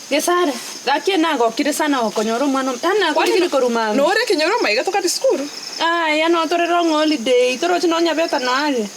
Gesare, gaki nagokire sana gokonyora omwana ominto, yaani nakorigire korwa mambia. Nore ekenyoro maiga tokare sukuru. Aya notore long holiday, toroche nonya beta noare.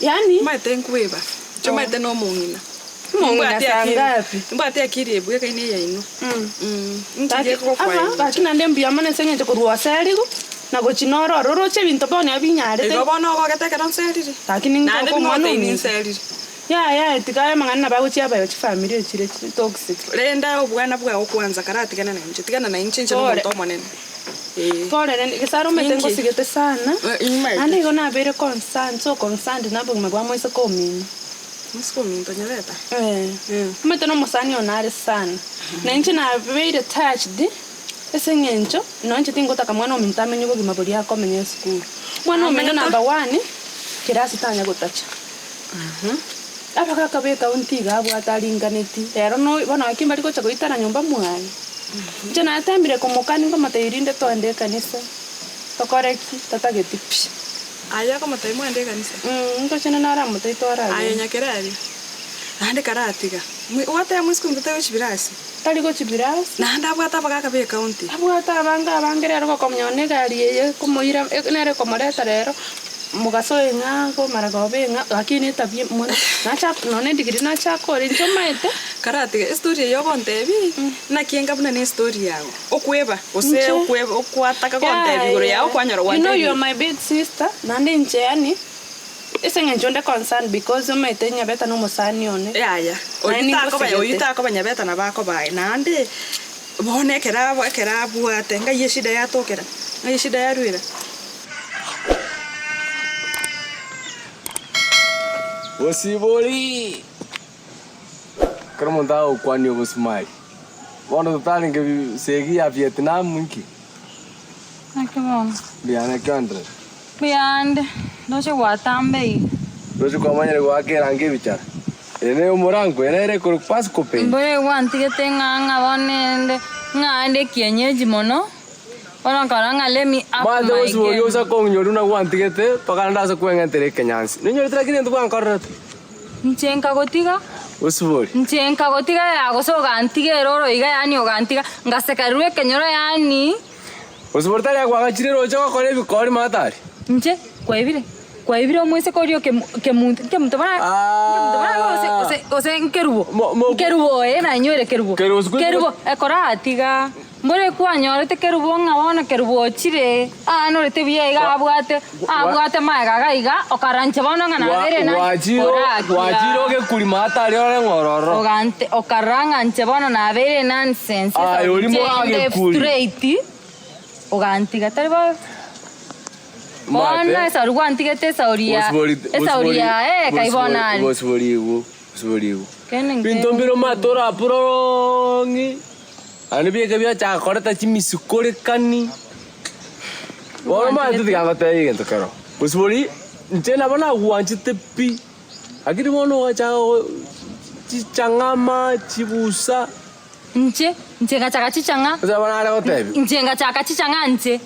Yaani. Omanyete nkweba, inche omanyete na omong'ina. Omong'ina saa ngapi? Nimbwate akili ebwekaine eyaino. Inki Gaki gekogokwaa ama inche? gaki naende mbuya mono ase eng'encho korwa oserigwe na gochia noro ororo oroche ebinto bono ebinyarete. Igo bono ogogete ekero nserire? Gaki ningoka Naende omwana ning'otebi ominto. ninserire. Yaya tiga aya amang'ana nabo agochia abayo chifamiri echire chire toxic. Renda obwana bwao kwanza karatigana nainche, tigana nainche inche Pore. nomonto omonene ee. Pore rende Gesare omanyete Inki? ngosigete sana, Eh, nimanyete. naende igo nabeire concerned, so concerned na obogima bwa moiseke omino. Moiseke ominto nyabeta? Eh, omanyete na omosani one are sana, na inche nabeire touched ase eng'encho nonya inche tingotaka mwana ominto amenye obogima boria akomenya esukuru. Omwana omino Amenyete? number one, kerasi tanya gotacha. Abagaka b'ekaunti iga abwate aringaneti, rero no bono gaki mbari gocha goitana nyomba mwaye. Inche natemire komokania nkomotebia rinde toende ekanisa, tokore ki? Tatageti pi. Aye akomotebia mwende ekanisa? Ngochia nere aramotebie twaragende. Aye nyakereria, naende karatiga, gwateba moiseke ominto tari gochia birasi? Tari gochia birasi. Naende abwate abagaka b'ekaunti? Abwate abange abange rero gokomonyoa na egari eye ekomoira nere ekomoreta rero, mogaso oye ng'a komara koba eng'a lakini etabia mono nacha nonya edigiri nacha akore inche omanyete. Karatiga estory eye ogontebia, naki enga buna ne estory yago, okweba gose Inche okweba okwataka gontebia igoro yago kwanyora You know you are gwantebirie. my big sister, naende inche yaani. Ase eng'encho onde concerned because omanyete Nyabeta nomosani one. Yaya, Naye oyio takoba oyio ningosigete. takoba Nyabeta nabo akoba aye. Naende bono ekero abo ekero abwate ng'ai eshida yatokera, ng'ai eshida yaruera. Bosibori! Ekero omonto agokwania obosumari, bono totarenge segi ya Vietnam inki? Naki bono? Mbuya naki Andre? Mbuyande, ndoche gwatamba iga. Ndoche kwamanyire goaka erangi ebichara. Eye neye omorango, eye nere ekorokwa Pascal paint. Mbore gwantigete ng'a ng'a bono ende ng'a ande ekienyeji mono, bono nkarora ng'a let me up Omanyete my gosibwa oria game. osa kong'inyora buna gwantigete mpaka naende ase kweng'entera ekenyansi. Nonyorete lakini egento gwankorerete? Inche nkagotiga. Gosibori. Inche nkagotiga yaa gose ogantiga ere oro iga yaani ogantiga, ngasekererwa ekenyoro yaani. Gosibori tari akwagachire roche gokora ebikori matari. Inche kwaibire, kwaibire omoiseke oria okemu kemunto nkemunto bara nkemunto bara gose gose gose nkerubo Mo- mo- nkerubo oye nainywere kerubo Kerubo siku- kerubo ekoratiga mbore kwanyorete kerubo ng'a bono kerubo ochire aanorete buya iga abwate abwate magega iga iga okarancha bono ng'a nabeire nani Gwachire korakia gwachire ogekuri matari ore ng'ororo. Ogante okarora ng'a inche bono nabeire nonsense Aye, ori inche inde mogekuri. straight ogantiga tari bo bono Mate. esauri gwantigete esauri ya Bosibori- esauri bosibori- yaye kai bono bosibori- aria. Bosibori igo, bosibori igo. Kende Binto nkebe. mbire omanyete orapure orong'i, naende bieka biachaka koreta chimisikorekani. Bono omanyete tiga ngotebie egento kero, bosibori inche nabo nagwanchete pi, lakini bono ogachaka go chichang'ama, chibusa. Inche, inche ngachaka chichang'a. Gose nabo nare gotebia. Inche ngachaka chichang'a inche.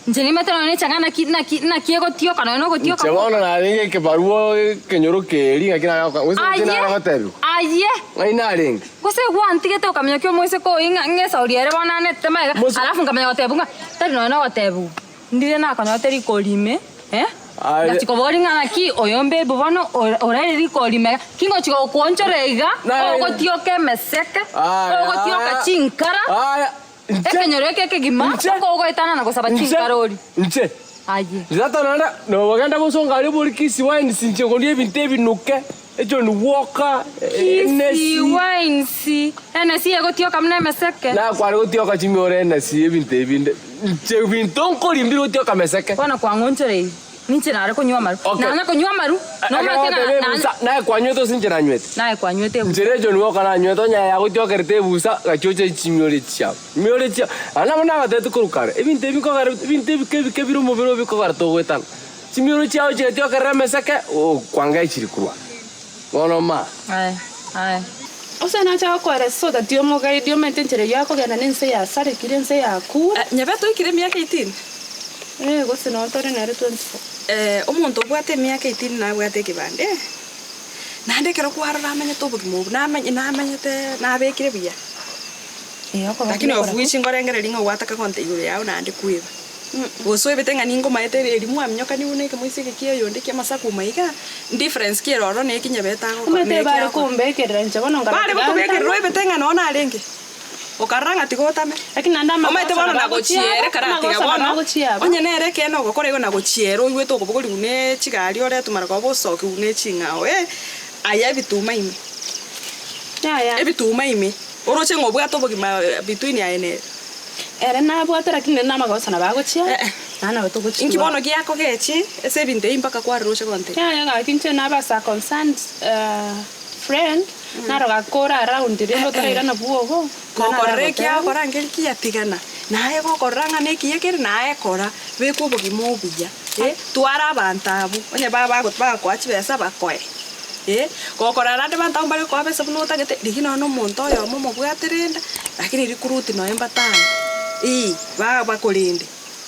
Inche nimete nonya nechang'a naki, naki, naki egotioka nonya nogotioka Inche bono narenge ekebarua ekenyoro keria ng'aki nare goka gose inche nare gotebiwa. Aye! Ng'ai narenge? Gose gwantigete okaminyokia omoiseke oyio ng'a ng'a esauri ere bono anetete magega, Mos- alafu nkamanya gotebiwa ng'a tari nonya nogotebiwa. Ndire nakonyorete rikori ime, eh, Aye. ngachia koboria ng'a naki oyo mbebu bono ore oraire rikori ime iga, ki ngochia gokoonchora iga, Naye- ogotioka emeseke, Aya, ogotioka aya. chinkara, Aya, inche, ekenyoro eke ekegima, Inche. mpaka ogoetanana na gosaba inche, chinkara oria. inche. Aye. Tata naende nobogenda bosongo aria obori Kisii Wines inche nkoria ebinto ebinuke, echo nigwoka, Kisii enesi. Wines, enesi egotioka buna emeseke. Nakware gotioka chimioro enesi ebinto ebinde, inche ebinto nkoria mbiri gotioka meseke. Bono kwang'onchoreire, ninche nare konywa amaru. Okay. Nanya konywa amaru, Ekero nomanyete ng'a ogoteba na- ebusa, naye kwanywete gose inche nanywete? naye kwanywete ebusa. Inche recho nigwoka nanywete onye yagotiokerete ebusa, gachia oche chimioro echi chiabo. Chimioro chia, naende nabo nagotebetie korwa kare, ebinto ebi nkogera ebinto ebike ebike bire omobere obe bikogera togoetana. Chimioro chiao chigetiokerera emeseke, oo kwangechiri korwa bono ma. Aye, aye. Ase nacha gokoeresa so that omogaidi omanyete enchera eyio akogenda na ense yasarekire, ense yakure. Nyabete oikire emiaka 18? Eh, gose noo tore nere 24. Omonto obwate emiaka 18 nabwate ekebande? Naende ekero kwarora amenyete obogima obwo, namenye namenyete nabekire buya. Lakini of which nkorengereria ng'a gwataka gonta igoro yao naende kweba. Gose oebete ng'a ninkomaete ere erio mwaminyokani buna ekemoisia eke kia oyonde kia amasaku maiga, ndifference ki ere ororo na eki nyabete agokora Omanyete na eki bare agokora. kombekerera inche bono Bare nkarora gokobekerera tiga oebete ng'a noo narenge, okarora ng'a tiga otame. Lakini naende Omanyete amagoso bono nabo agochia nagochiere aba, karatiga amagoso nabo bono, agochia aba. onye nere ekeene ogokora igo nagochiera oigwete okobogorigwa ne chigari oretwe mara koba osokigwe ne ching'ao eh, aya ebituma ime. Yaya. Ebituma ime, oroche ng'a obwate obogima between aye nere. Ere nabwate lakini nere namagoso nabo agochia Eh eh. naende nabo Inki togochitua. bono giakogechi ase ebinto ebi mpaka kwarora oche gontebia? Yaya gaki inche nabe as a concerned friend, naro gaki kore around rende otarairana bwogo, naende Gokorora eki naragotebi. agokora nkeri kiatigana, naye gokorora ng'a nekiya kere naye kora, beka obogima obuya, eh, twara abanto abwo, onye ba bago bagokoa chibesa bakoe, eh. Gokorora naende abanto abwo mbare gokoa besa buna otagete, rigia nonye na omonto oyomo omobwate rende, lakini recruit nonye mbatano, eh, ba bakorende.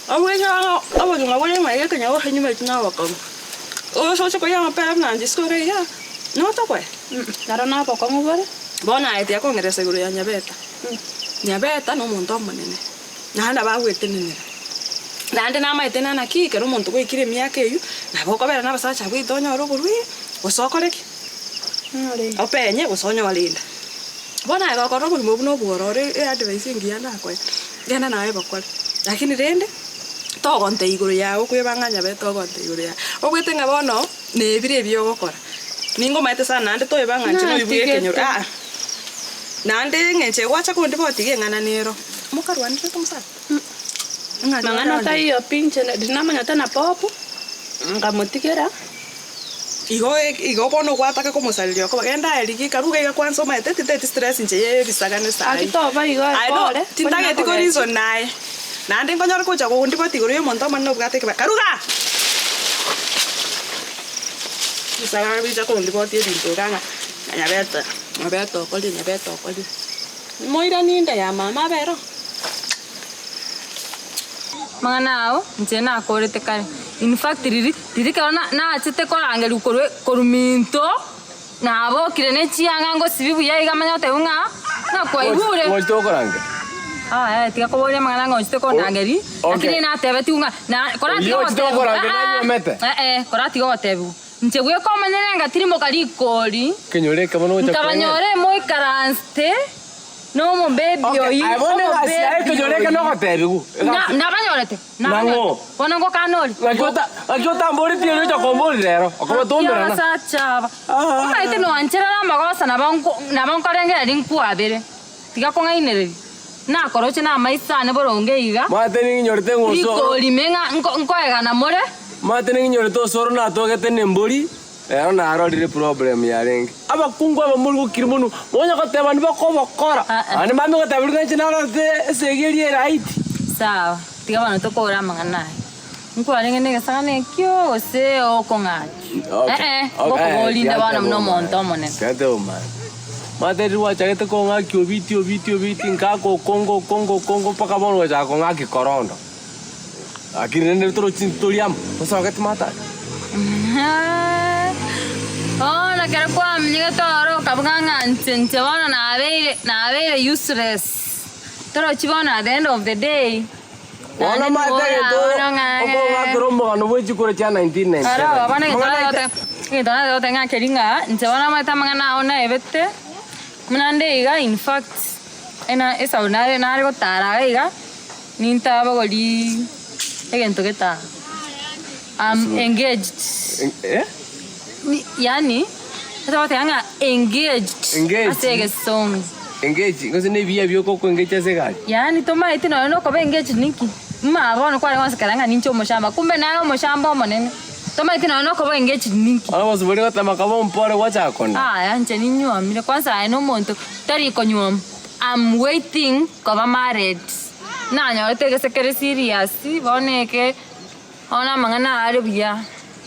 Obweche bono obogima bore ng'a ekenyoro gose nyuma eki nobokong'u, gose oche koria amapera buna inche isiko ore igaa, notokoe? Naro nobokong'u bore. Bono aye tiakong'eresa igoro ya Nyabeta. Nyabeta nomonto omonene, naende nabo agwetenenera. Naende namaete nana ki, ekero omonto gwaikire emiaka eywo, nabo okobera na abasacha abwo gete onyore oborwaire, gose okore ki? Openye gose onyore enda. Bono aye gokorora obogima obwo buna obwororo eadvice engiya nakoe, genda naye bokore. Lakini rende, togontebia igoro yago kweba ng'a Nyabeta ogontebia igoro yago. Obwate ng'a bono, nebire ebi ogokora, ningomaete sana naende toeba ng'a inche noibwe ekenyoro aa. Naende eng'encho egwacha konde botiga eng'ana nero, mokarwanerete omosacha? Ng'a Mang'ana taiyo pi inche riria namanyete na popu, nkamotigera. Igo igo bono gwataka komosareria okoba genda aye rigia karuga iga kwanza omanyete tintageti stress inche ye ebisagane saii. Gaki toba igo Aye no pore, tintageti ko reason naye. Naende nkonyore gocha gondiboti igoro ya omonto omonene obwate ekeba karuga! Ebisagane bicha kondiboti ebinto iga ng'a nyabete nyabete okorire nyabete okorire. Moiranie inde ya mama abere oo. Amang'ana ao inche nakorete kare. In fact riria riria ekero na nachete korangerigwa korwa korwa minto, nabokire ne chianga ngosibia buya iga manye goteba ng'a ng'a kwaigure. Ngochete gokorangeria? Aye tiga koboria amang'ana ng'a ochete kondangeria, Okay. lakini natebetigwe ng'a na koratiga Oyio ochete gotebiwa gokorangeria aa nanyuomete? eh koratiga gotebiwa. Inche bweka omonyene ngatirimoka rikori, Kenyore ekemo nogocha kweng'enta. nkabanyora emoikaransete. Nomobebi Okay, oyio, aye bono egasi yaye omobebi ekenyoro eke oyio. nogotebigu. Na- Egasi. Nabanyorete, Nang'o? nabanyorete. Bono ngokana ore. Ng'aki ota ng'aki otamboretie erio ocha komboria rero, okobatomberana. Abasacha aba. Ah. Omanyete noancherera amagoso nabo nko nabo nkorengereria nkwabere. Tiga kong'ainereria. Nakoroche na amaiso ane boronge iga. Omanyete ning'inyorete ng'a osoro. Rikorime ng'a nko nkoegana more. Omanyete ning'inyorete osoro natogete nembori. Ero narorire problem yarenge. Abakungu aba mori gokira monwe, monya goteba nibakobokora. Naende mambia goteba riria inche narorete esegi eria eright. Sawa, tiga bono tokore amang'ana aya. Nkwarenge na egesagane ekio gose okong'achwa? Okay. Eh, ngokoboria inde bono buna omonto omonene. Tiga tebe omanyete. Omanyete riria gwachagete kong'akia obiti obiti obiti nkaka okongo okongo okongo mpaka bono ogachaka kong'akia korondo. Lakini rende torochi tori amo, tosogeti matari. Bono ekero kwamenyete oro okabuga ng'a inche inche bono nabeire nabeire useless, torochi bono at the end of the day, Bono naende omanyete nigo egento orabora ng'a okong'akera omogano bwe chikura chia 1997. Aro bono egento Amang'ana aito- nagote egento nagote ng'a keri ng'a inche bono omanyete amang'ana ao naebete, buna nde iga in fact, ena esau nare nare gotara iga iga. Nintabogori egento geta I'm engaged. Eh? Ni- Yaani ase ogoteba ng'a engaged Engaged. ase egesongo. Engage, gose na ebiya bioka okoengage ase egari. Yaani tomaeti nonya na okoba engaged ninki? Muma bono kware gosekera ng'a ninche omoshamba kumbe naye omoshamba omonene. Tomaeti nonya na okoba engaged ninki? Bono gose boria gotema kaba ompore gwachaka konda. Aya inche ninywomire kwanza aye na omonto tari konywoma I'm waiting koba married. Nanyorete egese kere serious bono eke bono amang'ana are buya.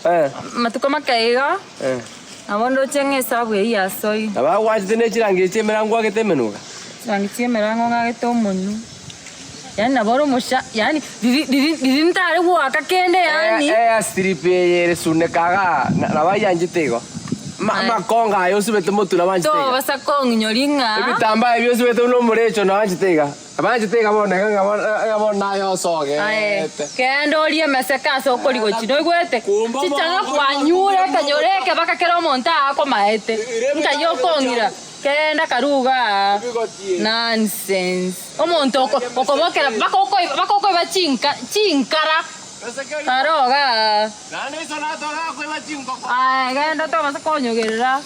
Eh. Amatuko make iga, Eh. nabo ndoche ng'a esabu eyio yasoire. Nabo agwachete ne chirangi echi chi'emerango agete emenuga. Chirangi chi'emerango ng'agete omonwe. Yaani nabo ore omosha yaani riri riri riri ntare goaka kende yaani. Eya strip eye ere suneka igaa, nabo ayianchete igo. Amakongo aya osibete motwe nabanchete iga. Tobasa kong'inyori ng'a. Ebitambaa ebi osibete buna omorecho nabanchete iga. Nabanchete iga bono iga ng'a bono ng'a bono naye Aye, osogete. kende orie emeseke ase okorigochi, noigwete? Kumba Chichang'a omongo kwanyure ekenyoro eke mpaka kera omonto aakomaete. Nkai okong'ira? Kenda karu igaa. Nonsense. Omonto oko okobokera mpaka okoi mpaka okoiba chinka chinkara. Kare igaa. Naende iso natoka akoiba chinkoko. Aye genda tobasa konyogerera.